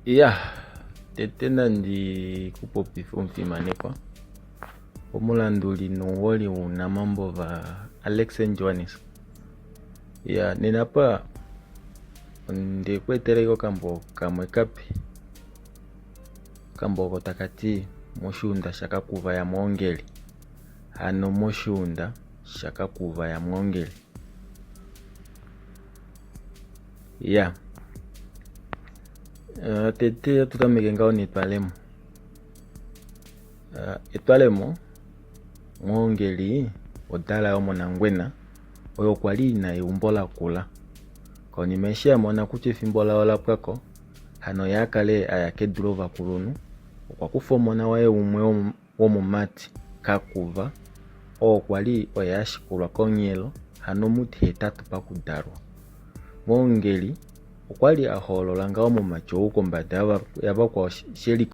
Iya, tete nandi ku popife omufimanekwa, omulanduli nomuholi wounamambova Alex Johannes. Iya, nena apa onde ku etela ashike okambo kamwe kape. Okambo oko taka ti Moshiunda shaKakuva yaMwoongeli. Hano moshiunda shaKakuva yaMwoongeli. Ya eh, tete atu tameke ngaho netwalemo. Eh, etwalemo Mwoongeli odala yomOnangwena oyo kwa li ina eumbo la kula. Konima eshi a mona kutya efimbo laye ola pwa ko, hano ye a kale a ya kedu lovakulunhu, okwa kufa omona waye umwe womumati, Kakuva, oo kwa li oye a shikulwa konghelo hano omutihetatu pakudalwa. Mwoongeli okwa li a hoolola ngaho omumati ou kombada yavakwao she.